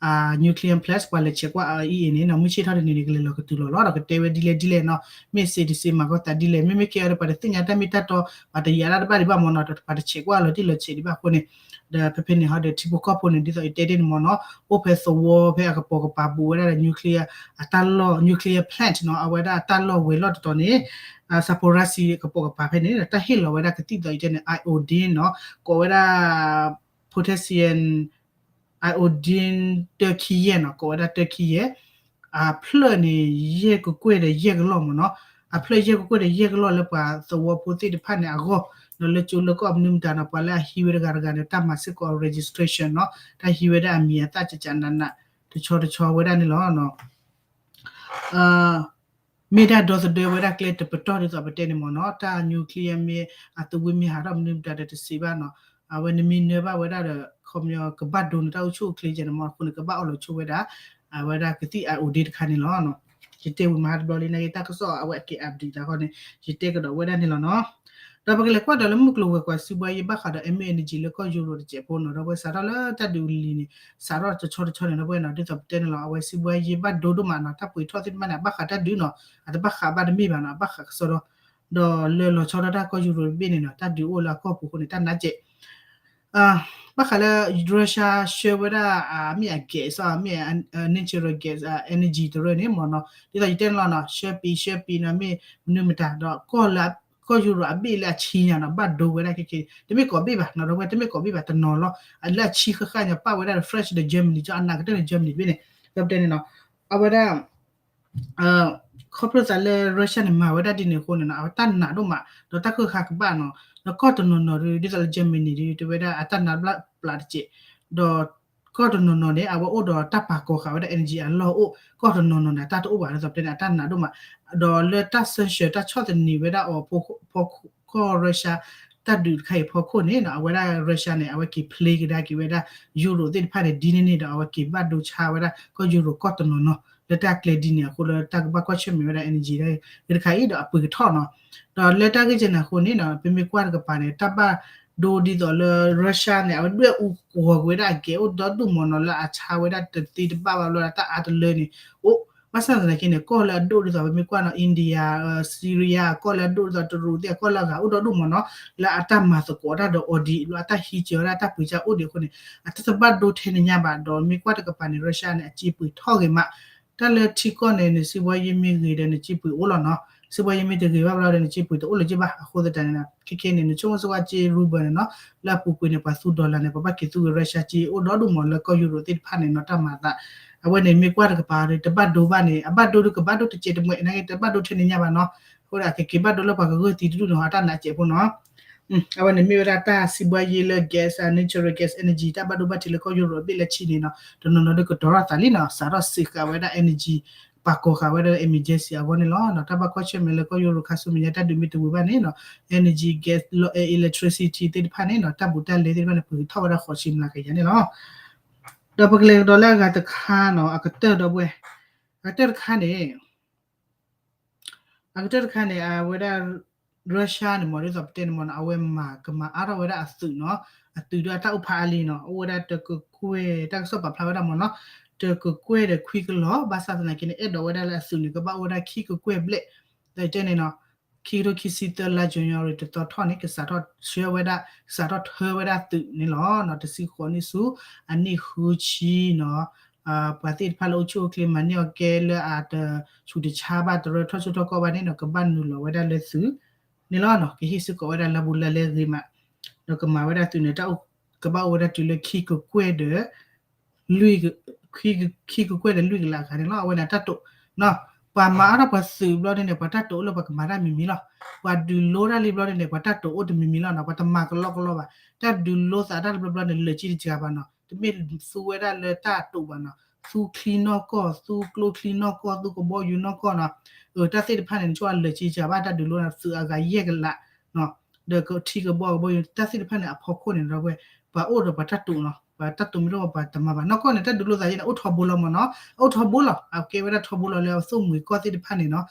nuclear plant ပှၤလဲၤဆဲးကွၢ်အီၤအံၤန့ၣ်နီၤ မုၢ်ဆ့ၣ်ထီၣ်တနံၤန့ၣ် ကလဲၤလီၤကတုၤလီၤလီၤ ဒီးကတဲဝဲဒ်လဲၣ်ဒ်လဲၣ်နီၤ မ့ၢ်စ့တစ့မၤကီၢ်သးဒ်လဲၣ် မ့မ့ၢ်ကဲအီၤဒီးပှၤတသ့ၣ်ညါတၢ်မ့ၢ်တၢ်တီ ပှၤတယာ်ဒၣ်တဘၣ်ဒံးဘၣ်မ့ၢ်နီၤ ဒီးပှၤတဆဲးကွၢ်လီၤတံၢ်လီၤဆဲးဒံးဘၣ်အဃိန့ၣ် ဒီးဖဲဖဲန့ၣ်ဟီဒီးထံဖိကီၢ်ဖိန့ၣ် ဒ်သိးယတဲဒ်န့ၣ်မ့ၢ်နီၤ အိၣ်ဖဲသဝီဖဲအကပိာ်ကပၤဘူးဝဲဒၣ်ဒီး nuclear အတၢ်လီၢ် nuclear plant နီၤ အဝဲဒၣ်တၢ်လီၢ်ဝဲၤလီၢ်တတီၤန့ၣ် Zaporizhzhia ကပိာ်ကပၤဖဲန့ၣ် တၢ်ဟ့ၣ်လီၤဝဲဒၣ်ကသံၣ်သီးအံၤတဲန့ၣ် iodine နီၤ ကိးဝဲဒၣ် potassium iodine တၢခံယဲၢ်နီၤ ကိးဝဲဒၣ်တၢခံယဲၢ် အဖျၢၣ်န့ၣ် ယဲၢ်ကကွဲၢ်ဒီးယဲၢ်ကလီၢ်မ့ၢ်နီၤ အဖျၢၣ်ယဲၢ်ကကွဲၢ်ဒီးယဲၢ်ကလီၢ်လၢပှၤသဝီဖိသ့ၣ်တဖၣ်န့ၣ်အဂီၢ် ဒီးလၢကၠိလၢကီၢ်မနုၤမတၤနီၤ ပှၤလၢအဟံးဝဲတဂၤတဂၤန့ၣ် တၢ်မၤစ့ၢ်ကီး registration နီၤ တၢ်ဟံးဝဲဒၣ်အမံၤအသၣ်ကကနးနး တဆီတဆီဝဲဒၣ်န့ၣ်လီၤ မ့ၢ်ဒၣ်ဒီသဒၢဝဲဒၣ်ကျဲတပတီၢ်ဒ်သိးပတဲန့ၣ်မ့ၢ်နီၤ တၢ် nuclear မ့ၢ်အသဝံမ့ၢ်ဟးထီၣ်မနုၤမတၤဒီးတစံးဘၣ်နီၤ အဝဲနမ့ၢ်နၢဘၣ်ဝဲဒၣ်ဒီး ခီပညီကဘၣ်ဒိနတၢ်အိၣ်ဆူၣ်အိၣ်ချ့ကဲန့ၣ်မ့ၢ် အဃိန့ၣ် ကဘၣ်အီၣ်လီၤဆိဝဲဒၣ် အဝဲဒၣ်ကသံၣ် iodine တခါန့ၣ်လီၤ ယတဲဝံၤမဟါတဘျီလံ နာ်က့တၢ်ကစီၣ်အဝဲအက့ၤ update သးဃီန့ၣ် ယတဲကဒီးဝဲဒၣ်န့ၣ်လီၤနီၤ ဒီးပကလဲၤကွၢ်ဒီးလၢမုၢ်ကျိၤဝဲၤကွာ် စံးဘှါယ့ဘၣ်ဃးဒီး Engie လၢကီၢ်ယူရိးတစဲးဖိနီၤ ဒီးဝဲစးထီၣ်လၢတၢ်ဒုးလံၤန့ၣ် စးထီၣ်တဆီတဆီန့ၣ် ဒီးဝဲနီၤ ဒ်သိးပတဲန့ၣ်လီၤ အဝဲစံးဘှါယ့ဘၣ်ဒိဒိၣ်မးနီၤ တၢ်ပှ့ၤထီၣ်သ့ၣ်တဖၣ်န့ၣ် အဘၣ်ဃးတၢ်ဒုးနီၤ အတဘၣ်ဃးဘၣ်တမ့ၢ်ဘၣ်နီၤ အဘၣ်ဃးကစီဒီ ဒီးလၢလီၤဆီဒၣ်တၢ်ကီၢ်ယူရိးတဘ့ၣ်န့ၣ်နီၤ တၢ်ဒုးအိၣ်လၢအကီၢ်ပူၤအဃိန့ၣ် တၢ်နးစဲး ဘၣ်ဃးလၢ Russia ဆှၢဝဲဒၣ် မ့ၢ်အ gas မ့ၢ် natural gas energy တရၢန့ၣ်မ့ၢ်နီၤ ဒ်သိးယတဲန့ၣ်လီၤနီၤ ဆှၢပံးဆှၢပံးနီၤ မ့ၢ်မနုၤမတၤ ဒီးကီၢ်လၢ ကီၢ်ယူရိးအဘ့ၣ်လၢအဆံညါနီၤ ဘၣ်ဒိဝဲဒၣ်ခဲက့ တမ့ၢ်ကိးဘ့ၣ်ဘၣ်နီၤ ဒီးဝဲတမ့ၢ်ကိးဘ့ၣ်ဘၣ်တနီၤလီၤ လၢအဆံဃၣ်ဃၣ်ညါ ပာ်ဝဲဒၣ်ဒီး France ဒီး Germany ကၠီအနးကတၢၢ်န့ၣ် Germany တဘ့ၣ်န့ၣ် ဒီးပတဲန့ၣ်နီၤ အဝဲဒၣ် ခီဖျိသးလၢ Russia န့ၣ် မၤဝဲဒၣ်ဒ်န့ၣ်အဃိန့ၣ်နီၤ အဝဲတၢ်နာ်ဒိၣ်မး ဒီးတၢ်ဃၢဃာ်ကဘၣ်နီၤ ဒီးကီၢ်တနီၤနီၤဒ် ဒ်သိးလၢ Germany ဒ် တဲဝဲဒၣ်အတၢ်နာ်ဘျါပျးတစဲး ဒီး ကီၢ်တနီၤနီၤန့ၣ် အဝဲအိၣ်ဒီးတၢ်ပာ်ကီၤဃာ်ဝဲဒၣ် energy အလီၢ်အိၣ် ကီၢ်တနီၤနီၤန့ၣ် အတၢ်တအိၣ်ဘၣ် ဒ်သိးပတဲန့ၣ် အတၢ်နာ်ဒိၣ်မး ဒီးလၢတၢ် sanction တၢ်ဆီၣ်သနံးဝဲဒၣ်အီၤဖီခိၣ် Russia တၢ်ဒုးတခါအံၤဖီခိၣ်န့ၣ်နီၤ အဝဲဒၣ် Russia န့ၣ် အဝဲက့ၤ play ကဒါက့ၤဝဲဒၣ် ယူရိးသ့ၣ်တဖၣ်န့ၣ် ဒ်န့ၣ်န့ၣ်ဒီး အဝဲက့ၤဘၣ်ဒိဆါဝဲဒၣ် ကီၢ်ယူရိးကီၢ်တနီၤနီၤ လၢတၢ်ကျဲဒ်န့ၣ်အဃိလၢတၢ်ကဘၣ်ကွၢ်ဆၢၣ်မဲာ်ဝဲဒၣ် energy တၢ်ဂ့ၢ်တခါအံၤဒီးအပှ့ၤကထီၣ်နီၤ ဒီးလၢတၢ်ဂ့ၢ်ကဲန့ၣ်အဃိန့ၣ်နီၤ ပမ့ၢ်ကွၢ်တကပၤန့ၣ် တၢ်ဘၣ်ဒိဒ်သိးလၢ Russia န့ၣ် အဝဲဒွဲၣ်အူကွီၤက့ၤဝဲဒၣ်အကဲအိၣ်ဒီဒူၣ်မ့ၢ်နီၤ လၢအဆါဝဲဒၣ်တသ့တဘၣ်ဘၣ်ဘျီ တၢ်အါတလၢန့ၣ် အိၣ် ဘၣ်ဆၣ်သနာ်က့န့ၣ် ကီၢ်လၢအဒိၣ်ဒ်သိး ပမ့ၢ်ကွၢ်နီၤ India Syria ကီၢ်လၢအဒိၣ်ဒ်သိး တရူးသ့ၣ် ကီၢ်လၢအဂၤအိၣ်ဒီဒူၣ်မ့ၢ်နီၤ လၢအတၢ်မၤသကိးတၢ်ဒီး audit လၢအတၢ်ဟံးစၢၤဝဲဒၣ်တၢ်ပှ့ၤကၢ်အိၣ်ဒံးအဃိန့ၣ် အတၢ်တဘၣ်ဒိထဲန့ၣ်ညါဘၣ် ဒီးမ့ၢ်ကွၢ်တကပၤန့ၣ် Russia န့ၣ် အစ့ပှ့ၤထီၣ်ဂ့ၤမး တၢ်လၢထံကီၢ်န့ၣ် နစံးဘှါယ့မ့ၢ်ဂ့ၤဒီး နစ့ပှ့ၤအိၣ်လီၤနီၤ စံးဘှါယ့မ့ၢ်တဂ့ၤဘၣ်ဘျီဒီး နစ့ပှ့ၤတအိၣ်လၢၤက့ဘၣ် အဃိသတးန့ၣ် ခဲခဲန့ၣ် နဆိကမိၣ်စ့ၢ်ကီးစ့ ruble န့ၣ်နီၤ လၢအပူၤကွံာ်န့ၣ် ပှၤသူ dollar န့ၣ် ပှၤဘၣ်က့ၤသူက့ၤ Russia စ့အိၣ်ဒီဒူၣ်မ့ၢ် လၢကီၢ်ယူရိးသ့ၣ်တဖၣ်န့ၣ်နီၤ တၢ်မၤသး အဝဲန့ၣ်မ့ၢ်ကွၢ်တကပၤဒီး တဘၣ်ဒိဘၣ်န့ၣ် အဘၣ်ဒိဒီးကဘၣ်ဒိတစဲးတမှဲး နာ်က့တဘၣ်ဒိထဲန့ၣ်ညါဘၣ်နီၤ အဃိဒီးကက့ၤဘၣ်ဒိလၢပှၤကဂၢၢ်သံတဒူၣ်န့ၣ် အတၢ်နာ်စဲးဖိနီၤ အဝဲန့ၣ်မ့ၢ်ဝဲဒၣ်တၢ်စံးဘှါယ့လၢ gas အ natural gas energy တၢ်ဘၣ်ဒိဘၣ်ထံးလၢကီၢ်ယူရိးအဘ့ၣ်လၢဆံန့ၣ်နီၤ တနီၤနီၤဒီးကတီၤထီၣ်သးလံနီၤ စးထီၣ်စံးဃာ်ဝဲဒၣ် energy ပာ်ကီၤဃာ်ဝဲဒၣ် emergency အဂီၢ်န့ၣ်လီၤ. တၢ်ဘၣ်ကွၢ်ဆၢၣ်မဲာ်လၢကီၢ်ယူရိးခါဆူမဲာ်ညါ တၢ်ဒုးမ့ၢ်တဝံၤဘၣ်န့ၣ်နီၤ energy, gas, electricity သ့ၣ်တဖၣ်န့ၣ်နီၤ တၢ်ဘူးတၢ်လဲသ့ၣ်တဖၣ်န့ၣ် ပှ့ၤထီၣ်ဝဲဒၣ်ဃိးဆံမျးကယၤန့ၣ်လီၤ. ဒီးပကလဲၤကဒီးလၢအဂၤတခါနီၤ အကတၢၢ်ဒီပုၢ်ဝဲၢ် အကတၢၢ်တခါန့ၣ် အကတၢၢ်တခါန့ၣ် အဝဲဒၣ် Russia န့ၣ်မ့ၢ် ဒ်သိးပတဲန့ၣ်မ့ၢ်နီၤ အဝဲမၤကမၤအါထီၣ်ဝဲဒၣ်အသုးနီၤ အသုးဒီးအတၢ်အိၣ်ဖးအါလံနီၤ အိၣ်ဝဲဒၣ်တကကွဲၢ် တၢ်ကစီၣ်ပာ်ဖျါဝဲဒၣ်မ့ၢ်နီၤ တကကွဲၢ်ဒီးခွံကလီၤ ဘၣ်ဆၣ်သနာ်က့န့ၣ် အဲၣ်ဒိးဝဲဒၣ်လၢအသုးန့ၣ် ကဘၣ်အိၣ်ဝဲဒၣ်ခံကကွဲၢ်ဘျဲၣ် ဒီးတဲန့ၣ်နီၤ ခံကထိခံဆံသၢလါ January တသီထီၣ်န့ၣ် ကစးထီၣ်ဆှၢဝဲဒၣ် ကစးထီၣ်ထၢဝဲဒၣ်သုးန့ၣ်လီၤ. တဆံဃိးနံၣ်ဆူ အနံၣ်ဃုဆံနီၤ ပှၤသ့ၣ်တဖၣ်လၢအိၣ်ဆူၣ်အိၣ်ချ့မၤန့ၢ်အီၤကဲလၢအတဆူးတဆါဘၣ် တရၢထီၣ်ဆူၣ်ထီၣ်ကီၢ်ဘၣ်န့ၣ်နီၤ ကဘၣ်နုာ်လီၤဝဲဒၣ်လၢသုးန့ၣ်လီၤ. ကဟ့ၣ်စ့ၢ်ကီးဝဲဒၣ်လၢဘူးလၢလဲဂ့ၤမး ဒီးကမၤဝဲဒၣ်သုးန့ၣ် တၢ်အိၣ်ကဘၣ်အိၣ်ဝဲဒၣ်တုၤလၢခံကကွဲၢ်ဒီး လွံၢ် ခံကကွဲၢ်ဒီးလွံၢ်ကလးအခါန့ၣ်လီၤ. အဝဲန့ၣ်တၢ်တိာ် ပှၤမၤအါထီၣ်ပှၤသုးဘျီန့ၣ် ပှၤတၢ်တိာ်အိၣ်လၢပှၤကမၤတၢ်မံၤမံၤလီၤ. ပှၤဒုးလိတၢ်လံဘျီန့ၣ် ပှၤတၢ်တိာ်အိၣ်တမံၤမံၤလီၤနီၤ ပှၤတမၤကလီကလီဘၣ်. တၢ်ဒုးလိသးတၢ်တဘျီဘျီန့ၣ် လၢာ်ကံတစှၤဘၣ်နီၤ တမ့ၢ်သူဝဲဒၣ်လၢတၢ်တိာ်ဘၣ်နီၤ သူချံနီၢ်ကီၢ် သူကျိချံနီၢ်ကီၢ် သူကဘီယူၤနီၢ်ကီၢ်နီၤ တၢ်သ့ၣ်တဖၣ်န့ၣ် နဆိကမိၣ်လၢာ်ကံတစှၤဘၣ် တၢ်ဒုးလိန့ၣ် သုးအဂၤယဲၢ်ကလး ဒီးကထံကဘီကဘီယူၤ တၢ်သ့ၣ်တဖၣ်န့ၣ် အဖီခိၣ်န့ၣ်ဒီးဝဲ ပှၤအိၣ်ဒီးပှၤတၢ်တိာ်နီၤ ပှၤတၢ်တိာ်မ့ၢ်တအိၣ်ပှၤတမၤဘၣ် နီၢ်ကီၢ်န့ၣ် တၢ်ဒုးလိသးယဲၢ်န့ၣ် အိၣ်ထီဘိလီၤမ့ၢ်နီၤ အိၣ်ထီဘိလီၤ အကဲဝဲဒၣ်ထီဘိလီၤလၢအသိၣ်မှံၤကီၢ်သ့ၣ်တဖၣ်န့ၣ်နီၤ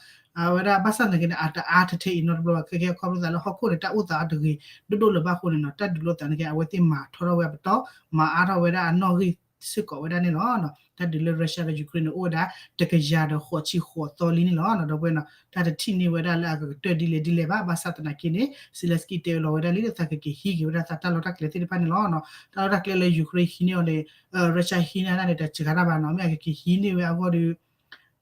အဝဲဒၣ်ဘၣ်ဆၣ်သနာ်က့န့ၣ် အတအါထဲထဲအံၤနီတဘျီဘၣ် ခဲကဲခီဖျိသးလၢဟီၣ်ခိၣ်န့ၣ် တၢ်အိၣ်သးအတဂ့ၤ ဒိၣ်ဒိၣ်လၢၤဘၣ်အဃိန့ၣ်နီၤ တၢ်ဒုးလိသးန့ၣ်က့ အဝဲသ့ၣ်မၤထီထီၣ်ဝဲအပတီၢ် မၤအါထီၣ်ဝဲဒၣ်အနီၣ်ဂံၢ် စ့ၢ်ကီးဝဲဒၣ်န့ၣ်လီၤ. တၢ်ဒုးလၢ Russia ဒီး Ukraine န့ၣ် အိၣ်ဝဲဒၣ် တကယၤဒီးဃိးဆံဃိးသီလံန့ၣ်လီၤ. ဒီပုၢ်ဝဲၢ်နီၤ တၢ်တထံၣ်န့ၢ်ဝဲဒၣ်လၢအကကတၢၢ်ဒ်လဲၣ်ဒ်လဲၣ်ဘၣ်. ဘၣ်ဆၣ်သနာ်က့န့ၣ် Zelenskyy တဲဝဲလီၤဝဲဒၣ်လံ သးကက့ၤဟံးက့ၤဝဲဒၣ်သးတၢ်လီၢ်တၢ်ကျဲသ့ၣ်တဖၣ်န့ၣ်လီၤ. တၢ်လီၢ်တၢ်ကျဲလၢ Ukraine ဟံးန့ၢ်အီၤန့ၣ် Russia ဟံးန့ၢ်ဒၣ်န့ၣ် တစှၤတၢ်ဘၣ်နီၤ. မ့ၢ်အကက့ၤဟံးန့ၢ်ဝဲအဂီၢ်ဒီး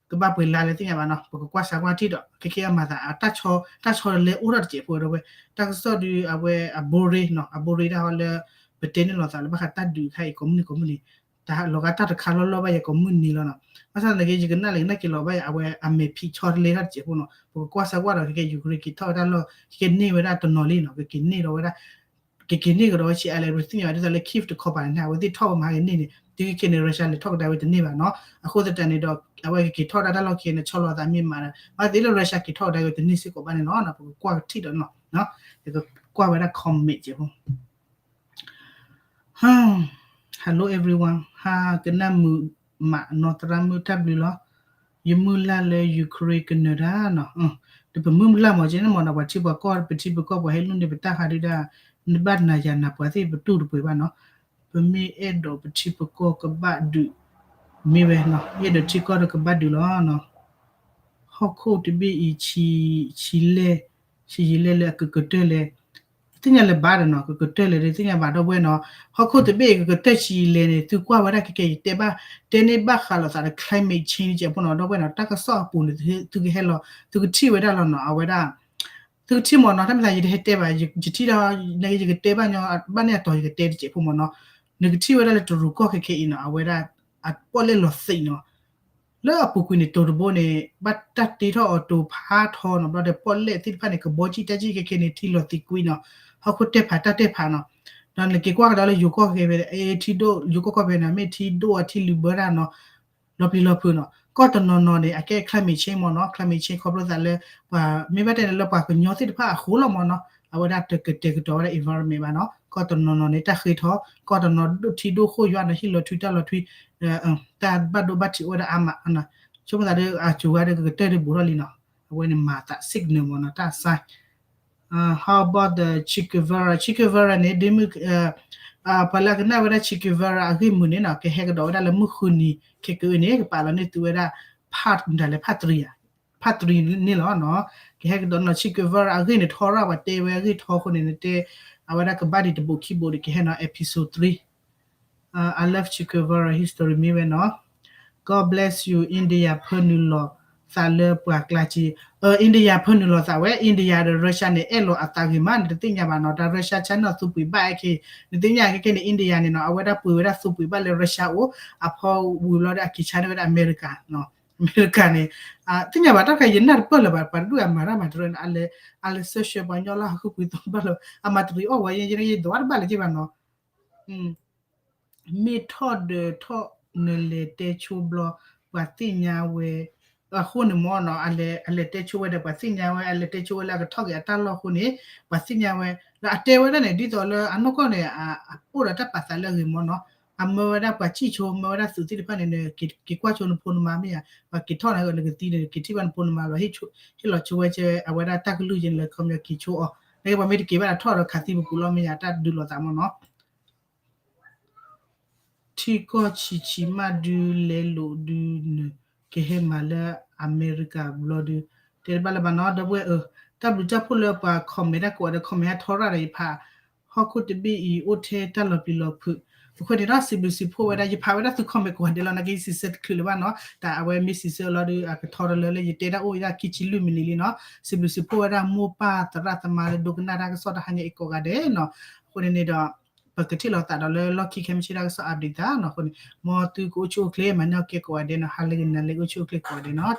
ကဘၣ်ပှဲၤလါလဲၣ်သ့ၣ်ညါဘၣ်နီၤ. ပကကွၢ်စးကွၢ်ထံၣ်ဒီး ခဲကဲအမၤသး တၢ်ဆီတလဲအိၣ်ထီၣ်တစဲးဖိဒီပုၢ်ဝဲၢ်. တၢ်ကစီၣ်ဒုးအဝဲအဘိရ့နီၤ အဘိရ့တၢ်ဟီလၢ ပတဲန့ၣ်လီၤသးလၢဘၣ်ဃးတၢ်ဒုးခါအံၤ ကိးမုၢ်နံၤကိးမုၢ်နံၤ တၢ်လီၤဂာ်တၢ်တခါလီၢ်လီၢ်ဘၣ်ယဲကိးမုၢ်နံၤလီၤနီၤ. ဘၣ်ဆၣ်သနာ်က့ ယကနၣ်လဲၣ်ကနၣ်က့ၤလီၤဘၣ်ယဲ အဝဲအမဲာ်ဖံးဆီတလဲထီၣ်တစဲးဖိနီၤ. ပကကွၢ်စးကွၢ်ဒီး ခဲကဲ Ukraine က့ၤထီၣ်ဝဲတၢ်လီၢ် ခဲကဲန့ၢ်ဝဲဒၣ်တနီၤလံနီၤ. ကက့ၤန့ၢ်ဒီး ကက့ၤန့ၢ်ကဒီးဝဲဆံးအါလဲၣ် ပသ့ၣ်ညါဘၣ်ဒ်သိးလၢ Kyiv တခီပၤန့ၣ် အဝဲသ့ၣ်ထီၣ်ဝဲမၤဟါကန့ၢ်န့ၣ် တုၤခဲကဲန့ၣ် Russia လဲၤထီၣ်ကဒါဝဲတန့ၢ်ဘၣ်နီၤ. အဃိသတးန့ၣ်ဒီး အဝဲကက့ၤထီၣ်ဝဲဒၣ်တၢ်လီၢ်ခံန့ၣ် ဆီလီၤသးမ့ၢ်မၤဒီး ဘၣ်သ့ၣ်လၢ Russia က့ၤထီၣ်ကဒါဝဲတန့ၢ်စ့ၢ်ကီးဘၣ်န့ၣ်လီၤ. ပကကွၢ်ကထံၣ်ဒီးနီၤ ယကကွၢ်ဝဲဒၣ် comment က့ဖိ Hello everyone ဟါ ကနၣ်မုာ်မးနီၢ်သရၣ်မုၣ်တၢ်ဘျုးလီၤ. ယမုၢ်လၢ်လၢ Ukraine ကနၢၤတၢ်နီၤ. ဒီးပမုၢ်လၢ်မးက့န့ၣ်မ့ၢ်နီၤ ပှၤထံပှၤကီၢ် ပထံပကီၢ်ပှၤဟဲလူၢ်န့ၢ်ပတၢ်ဟးဒုဒၣ် နဘၣ်နၤယၤနၤပှၤသ့ၣ်ပတူၢ်တပှဲၤဘၣ်နီၤ. ပမ့ၢ်အဲၣ်ဒိးပထံပကီၢ်ကဘၣ်ဒုး မ့ၢ်ဝဲနီၤ အဲၣ်ဒိးထံကီၢ်ဒီးကဘၣ်ဒုးလီၤနီၤ. ဟီၣ်ခိၣ်တဘ့ၣ်အံၤ ဆံးလဲၢ် ဆံးယံာ်လဲၢ်လၢအကကတၢၢ်လဲၣ် သ့ၣ်ညါလၢၤဘၣ်ဒီးနီၤ ကကတၢၢ်လဲၣ်ဒီးသ့ၣ်ညါဘၣ်ဒီပုၢ်ဝဲၢ်နီၤ. ဟီၣ်ခိၣ်တဘ့ၣ်အံၤကကတၢၢ်ဆံးယံာ်လဲၢ်န့ၣ် သုကွၢ်ဝဲဒၣ်ခဲကဲ ယတဲဘၣ် တဲန့ၢ်ဘၣ်ဃးလိာ်သးဒီး climate change ကဲဖိနီၤ ဒီပုၢ်ဝဲၢ်နီၤ တၢ်ကစီၣ်အပူၤန့ၣ် သုကဟဲလီၤ သုကထံၣ်ဝဲဒၣ်လီၤနီၤ အဝဲဒၣ် သုကထံၣ်မ့ၢ်နီၤ တၢ်မ့ၢ်သးယတဟဲတဲဘၣ် ယထံၣ်ဒီး နယကတဲဘၣ်ညီ ဘၣ်န့ၣ်အတီၤယကတဲတစဲးဖိမ့ၢ်နီၤ. နကထံၣ်ဝဲဒၣ်လၢတရူးကီၢ်ခဲကဲအံၤနီၤ အဝဲဒၣ် အပီၣ်လဲၣ်လီၤသံးနီၤ လၢအပူၤကွံာ်န့ၣ် တိၤတဘိန့ၣ် ဘၣ်တၢ်တ့ထီၣ်အီၤတိၤဖးထီနီၤ ဘျီဒီးပီၣ်လဲၣ်သ့ၣ်တဖၣ်န့ၣ် ကဘီကံၣ်တၢ်ကံၣ်ခဲကဲန့ၣ် ထံလီၤသံးကွံာ်နီၤ ဟီၣ်ခိၣ်တဲဖးတၢ်တဲဖးနီၤ. ဒီးနက့ၤကွၢ်ကဒီးလၢယိၤကီၢ်ခဲဖဲ ထံဒိၣ် ယိၤကီၢ်ကီၢ်ဖဲန့ၣ် မ့ၢ်ထံဒိၣ်အထံလုာ်ဘၢတၢ်နီၤ လီၤပျံၤလီၤဖုးနီၤ ကီၢ်တနီၤနီၤန့ၣ် အကဲ climate change မ့ၢ်နီၤ climate change ခီဖျိသးလၢ ပှၤမ့ၢ်ဘၣ်တဲန့ၣ်လၢပှၤကညီသ့ၣ်တဖၣ်အဃိလီၤမ့ၢ်နီၤ အဝဲဒၣ်တကတဲာ်ကတီၤဝဲဒၣ် environment ဘၣ်နီၤ ကီၢ်တနီၤနီၤန့ၣ် တၢ်ဃ့ထီ ကီၢ်တနီၤဒိၣ်ထံဒိၣ်ဃိၣ်ယွၤနီၤ ဟံၣ်လီၤထွံတၢ်လီၤထွံ တၢ်ဘၣ်ဒိဘၣ်ထံးအိၣ်ဝဲဒၣ်အါမး ဆိကမိၣ်သးဒီး အစိၤဝဲဒီးကကတၢၢ်ဒ်ဘူးထီၣ်လံနီၤ အဝဲန့ၣ်မၤသး signal မ့ၢ်နီၤ တၢ် sign How about the Che Guevara? Che Guevara န့ၣ် ဒ်မုၢ် ပှၤလၢအကနၣ်ဝဲဒၣ် Che Guevara အဂ့ၢ်မုာ်န့ၣ်နီၤ ကဟဲကဒီးဝဲဒၣ်လၢမုၢ်ဃုနံၤ ခဲကအုန့ၣ် ကပာ်လီၤန့ၢ်သုဝဲဒၣ် part မတၤလဲၣ် part three ဧါ part three န့ၣ်လီၤနီၤ ကဟဲကဒီးနီၤ Che Guevara အဂ့ၢ်န့ၣ်ထီရၣ် ပှၤတဲဝဲအဂ့ၢ်ထီအဃိန့ၣ် နတဲ အဝဲဒၣ်ကဘၣ်ဒံးတဘိးခံဘိးဒီး ကဟဲနီၤ episode three I love Che Guevara history မ့ၢ်ဝဲနီၤ God bless you India ဖၢနုာ်လီၤသးလၢပှၤကျါက့ India ဖၢနုာ်လီၤသးဝဲ India ဒီး Russia န့ၣ် အဲၣ်လီၤအသးဂ့ၤမး နတသ့ၣ်ညါဘၣ်နီၤ တၢ် Russia China သူပှ့ၤဘၣ်အဲၣ်က့ နသ့ၣ်ညါခဲကဲန့ၣ် India န့ၣ်နီၤ အဝဲဒၣ်ပှ့ၤဝဲဒၣ်သူပှ့ၤဘၣ်လၢ Russia အိၣ် အဖီဝံၤဘျီဒီး အက့ၤဆါန့ၢ်ဝဲဒၣ်အမဲရကၤ အမဲရကၤန့ၣ် သ့ၣ်ညါဘၣ်တၢ်ခါ ယနၢ်တပၢၢ်လၢၤဘၣ် ပှၤတဒူၣ်အမၤတၢ်မၤတရၢန့ၣ် အလဲၤ အလဲၤ search ပှၤကညီလၢဟးဃုပှ့ၤသိဘၣ်လၢၤ အမၤတရံးအီၣ်ဝဲ ယဲယဲယဲယဲဒိးတဘၣ်လၢၤက့ဘၣ်နီၤ မ့ၢ်ထီၣ်ဒီးထီၣ်နလဲၤတဲဆိဘျီ ပှၤသ့ၣ်ညါဝဲ အဃိန့ၣ်မ့ၢ်နီၤ အလဲၤ အလဲၤတဲဆိဝဲဒီး ပှၤသ့ၣ်ညါဝဲ အလဲၤတဲဆိဝဲလၢအကထီၣ်က့ၤအတၢ်လီၢ်အဃိန့ၣ် ပှၤသ့ၣ်ညါဝဲ ဒီးအတဲဝဲဒၣ်န့ၣ် ဒ်သိးလၢအနီၢ်ကီၢ်န့ၣ် အအိၣ်ဒီးတၢ်ပာ်သးလၢအဂ့ၤမ့ၢ်နီၤ အမၢဝဲဒၣ်ပှၤစံၣ်ဆိ မၢဝဲဒၣ်သုးသ့ၣ်တဖၣ်န့ၣ် က့ၤကွၢ်ဆိနဖိနမါမ့ၢ်ဧါ ပှၤက့ၤထီၣ်န့ၣ် နကသံန့ၣ် က့ၤထံၣ်ဘၣ်နဖိနမါလီၤ ဟ့ၣ်လီၤဆိဝဲကဲ အဝဲဒၣ်တၢ်ကလုၢ်ကဲန့ၣ်လၢခီပညီက့ၤဆိအီၤ နကပှၤမ့ၢ်တက့ၤဘၣ်ဒီးထီၣ်ဒီးခးသံပပူၤလီၤမ့ၢ်ဧါ တၢ်ဒုးလိာ်သးမ့ၢ်နီၤ ထံကီၢ်ဆံးဆံးမးဒုးလဲၤလိာ်ဒုးနၢၤ ကဟဲမၤလၢအမဲရကၤဘျီဒုး တဲတဘၣ်လၢၤဘၣ်နီၤ ဒီပုၢ်ဝဲၢ်ဧၢ တၢ်ဘျုးတၢ်ဖှိၣ်လၢပှၤ comment တၢ်ကိးဂၤဒဲး comment ဟဲထီရၣ်ဒီးယဖး ဟီၣ်ခိၣ်တဘ့ၣ်အံၤအိၣ်ထဲတၢ်လီၤပျံၤလီၤဖုး အဃိန့ၣ်ဒီး စံးဘျုးစံးဖှိၣ်ဝဲဒၣ် ယဖးဝဲဒၣ်သု comment ကိးဂၤဒဲးလီၤ နာ်က့ယစံးဆၢတချုးလၢၤဘၣ်နီၤ တၢ်အဝဲမ့ၢ်စံးဆၢလီၤဒီး အကထီတလၢလၢယတဲဒၣ်အိၣ်ဝဲဒၣ်ခံဆံလွံၢ်မံးနံးလံနီၤ စံးဘျုးစံးဖှိၣ်ဝဲဒၣ်မိၢ်ပၢ်သရၣ်သမါလၢဒိကနၣ်တၢ်ကစီၣ်တဟါညါအံၤကိးဂၤဒဲးနီၤ အဃိန့ၣ်န့ၣ်ဒီး ပကထံၣ်လိာ်သးဒီးလၢလီၢ်ခံခဲမုၢ်ဆ့ၣ်တၢ်ကစီၣ် update သးနီၤ အဃိန့ၣ် မ်သုကအိၣ်ဆူၣ်အိၣ်ချ့ မၤန့ၢ်အီၣ်ကဲကိးဂၤဒဲးနီၤ ဟါလၢဂ့ၤနၤလၢဂ့ၤ အိၣ်ဆူၣ်အိၣ်ချ့ကိးဂၤဒဲးနီၤ